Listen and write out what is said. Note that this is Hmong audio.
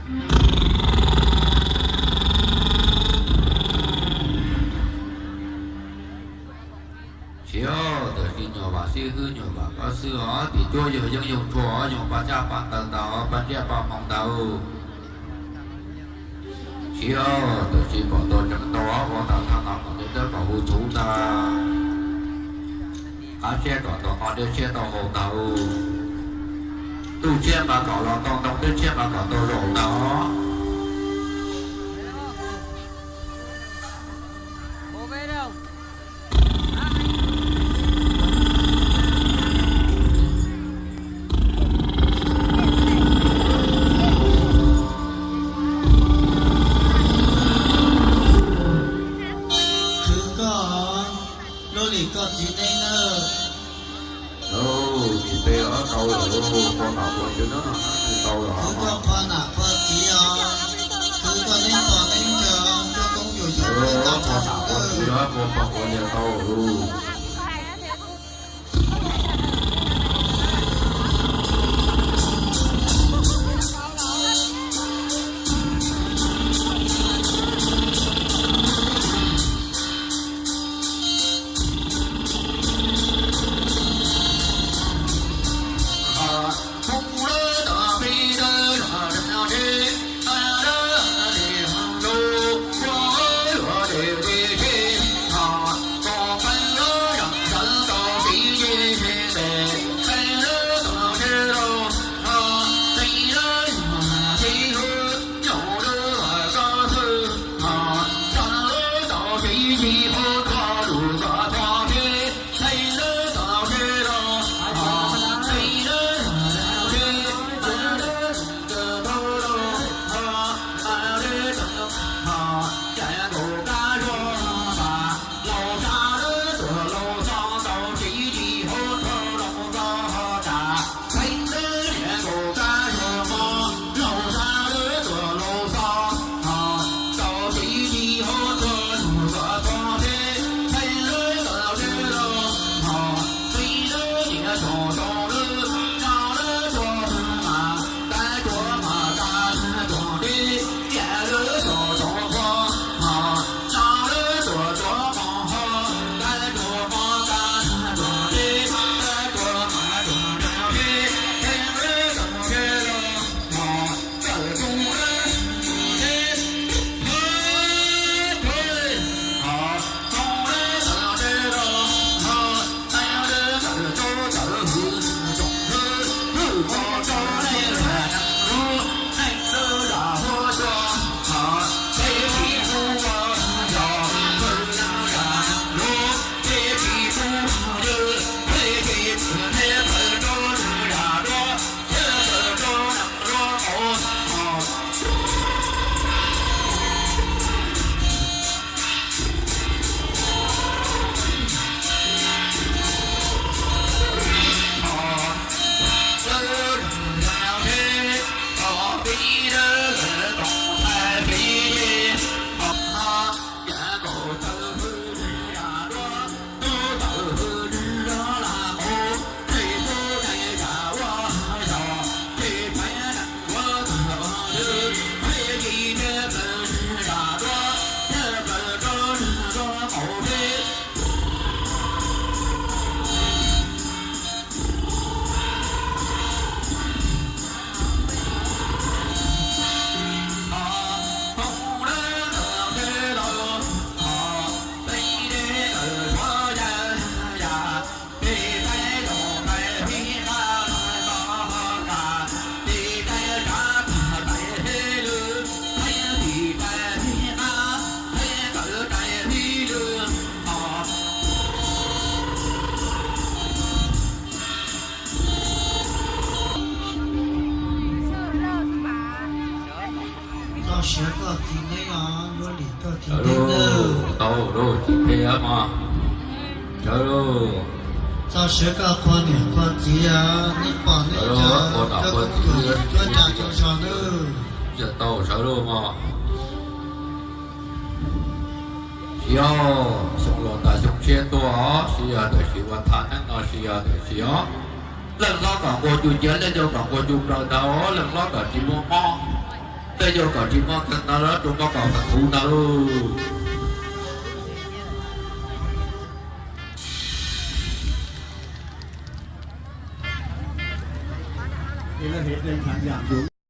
Siv, tam sim nyuam vam xib hwb nyuam vam koj xwb os, tim cuab yog yooj yoog tshuaj os, yoog paj tsab paj ntawv ntag, paj ntsiab paj hmoo ntag. Siv, tam sim pom tau tseem tau ua tau thaj no kom dej dawb kom hu txhuv ntag. Qab tshiab kom tau noj, dej tshiab tau haus ntag. Ntuj tshiab mas kom los tau ntoo, dej tshiab mas kom tau zaum ntag. Khwv koj, Lub Lim koj txiv neeb nawb. Tsis pe tau lawm, qhov nam qhov txiv no tsis tau lawm. Khwv koj qhov nam qhov txiv os, khwv koj neeb pog neeb ntsawg, koj koob yus xyoob peb tau qhov nam qhov txiv, qhov pog qhov ntxhais tau lawm. Txoj siav koj txiv neeb os, Lub Lim koj txiv neeb nawb. Tau lawm, tsis pe mog. Sawv lauj. Txoj siav koj qhua niam qhua txiv os, neb pog neb ntsawg, koj koob yus xyoob peb tau qhov ntxhais nawb. Tau sawv lauj mog. Siv, xyoo laus tas xyoo tshiab tuaj os, siv yog tam sim ua thaj neeb no siv yog tam sim os. Leej hlob kom nquag cug ciav, leej yau kom nquag cug plaws ntag, leej hlob kom tsis muaj mob. Tej yog kom tsis mob kheev no los rau mob kom feem huv no lauj. Ces lawv hev plees thav yam yus